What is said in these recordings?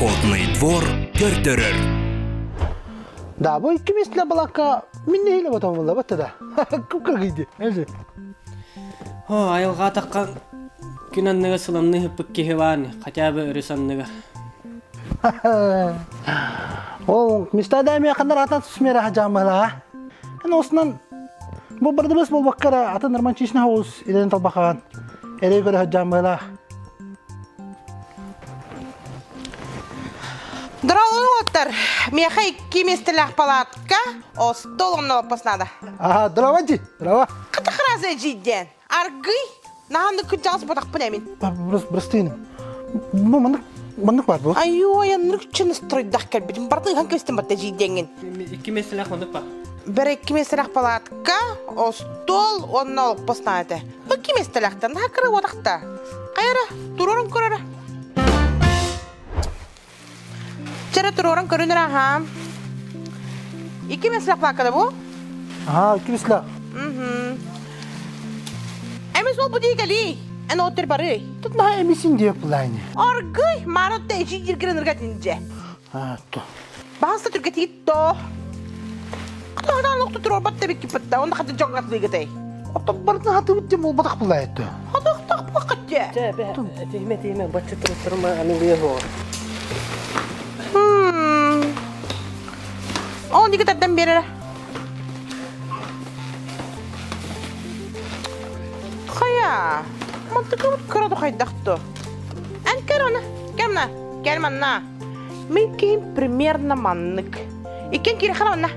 Походный двор көрдөрөр. Да, бу икки балакка мин нэһилэ ботомулла батта да. Кып кыргыйды. Эже. О, айылҕа атахха күн анныга сыламны ыһыппыт киһи баар, хотя бы өрүс анныгар. Ол мистада эми ханнар atan смера хажамала. Эн осынан бу бардыбыс болбаккара атын романтичный хаус илен талбахан. Эре көрө хажамала. Здравствуйте, Миэхэ икки миэстэлээх палатка, остуол онно лоппос надо. Ага, здорово, Ди, здорово. Кытахразы жиден. Аргый, наһанды кыджаас ботахпын эмин. Простыйным. Бу маннык маннык бар бу. Айо, яннык чын стройдах кэлбитим. Барды ыхан көстүм батта жиденгин. Икки миэстэлээх маннык бар. Бер икки миэстэлээх палатка, остуол онно лоппос надо. Икки миэстэлээхтэн наһаа кыра уотахта. Хайара, туруорун көрөрө. Чэрэ туруоран көрүнэр аха. Икки миэстэлээх плакада бу? Аха, икки миэстэлээх. Эмис ол бу дии кэлий. Эн оттер барый. Тут наһаа эмисин диэк булайны. Аргый, маанотта эчи жиргирен ыргатинже. А, то. Баһаста түргэтигит то. Хатаан лохту туруорбат да биккиппатта, онда хата дьоҥҥатлыыгытай. Оттон барытын хатыбыт дем болбатах булайты. Хатахтах бакатте. Чэ, бэ, тиһимэ, тиһимэ, бачча туруттарыма аны лыа Ол диги тардан берere. Хайа, мантыкыбыт кыра хайдахту. Эн көр оны, кэмна, кэл манна. Мин киһим примерно маннык. Иккен киирэ манна.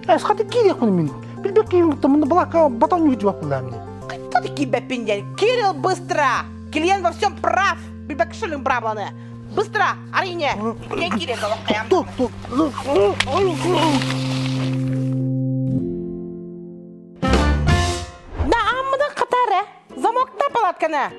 Эс хаты киириэхпин мин. Билбэт киһим мында балака батан южу баппылаамни. Кто ты кибеппин диэн? Кирилл, быстро! Клиент во всем прав! Билбэк шылын праваны. Быстро, Арине! Иккен киирэ толох Тук, тук. Да, аммыдан катары. Замокта палатканы.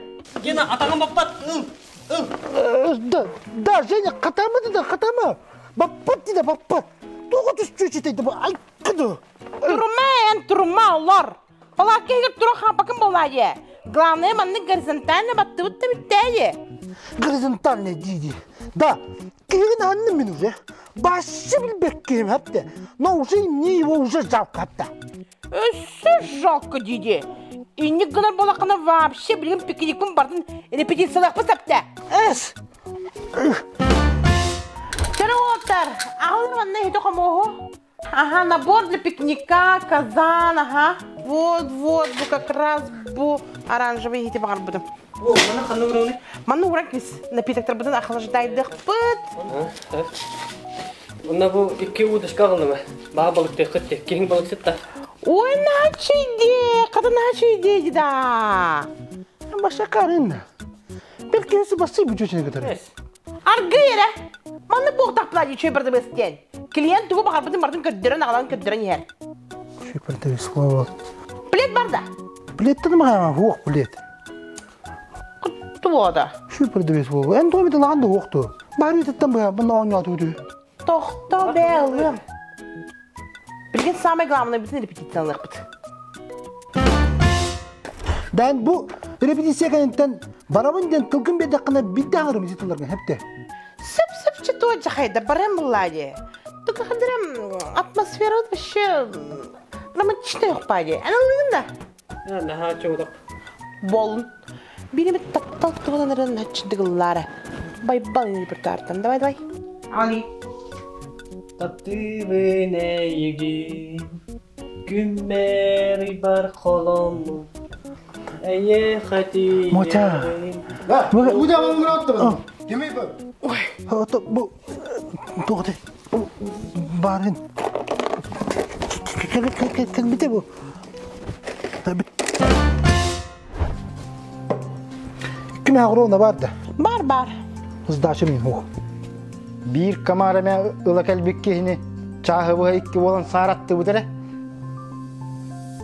Гена, атаҕым баппат, ыл, ыл. Да, да, Женя, хатама да, хатама. Баппат да, баппат. Туга түстүү бу айкыды. Турума эн, турума олор. Палатка егер тура хапакын болайы. Главное, манны горизонтально баттыбыт да биттээйи. Горизонтальный диди. Да, киһин анны мин уже. Башы билбек киһим хапта. Но уже мне его уже жалко хапта. Өссө жалко диди. Инник гынар болақына вообще билген пикникпин бардын репетициялақпы сапта. Эс. Чары оттар, ағылыр манна хито хомоһу. Ага, набор для пикника, казан, ага. Вот, вот, бу как раз бу оранжевый хити бағар будым. О, мана ханна урауны. Манна уран кис напитоктар будын охлаждайдықпыт. Онна бу икки удушка галнама. Баа балык теккет, киһиң балык сытта. Ой, наче иде, када наче иде да. Баша карын. Белки си басы бу чөчүнө кетер. Эс. Аргыра. Манна буқтақ плади чөй бірді бестен. Клиент тугу бағар будын бардын көддөрөн ағалан көддөрөн ер. Шипер слово. Плед барда. Плеттен мага хуок плет. Кутту Шипер дебес болу. Эн томит лаган да уокту. Бары теттен бу бу оñоту үтү. Тохто бэлым. Билген самое главное бүтүн репетициялык бит. Дан бу репетиция кенеттен барабын ден тылгын бедакына бидде агырым зитыларга хепте. Сөп сөп чето жахайда барам буллади. Только хадырам атмосфера вообще романтичный охпади. Аналыгын да. Наха чоудак. Болун. Бири бит таптал туганарын хачдыгыллары. Байбал репертуартан. Давай, давай. Али. Таптыбын эйигин, күммери бар холому. Эйе хати. Мотя. Да, удя мамгыраттыр. Кемей бу. Ото бу тоғды. Барын. Кел бите бу. Ким агрона барды. Бар, бар. Сдача мин хух. Бир камара ыла кэлбик киһини чааһыбыһа икки буолан сааратты бутере.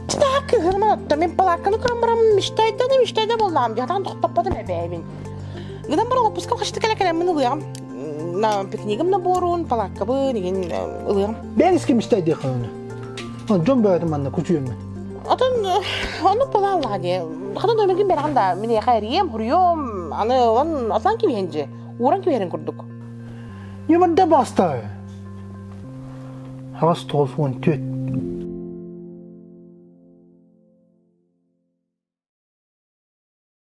Чыта кыһырман мен палаканы көрөн мечтайда да мечтайда боллам. Ятан токтоппадым эбэбин. Гынан бар отпуска кышты келе келе мен ылыям. На пикнигим на борун, палаккабы деген ылыям. Бен иске мечтай деханы. Он жон бөдүм манна күчүм. Отон ону пола ди. Хата номерген берганда мен хайрием, хурьем, аны он асан кибенже. Уран киберин курдук. Ньымырда баста. Аҕыс 94.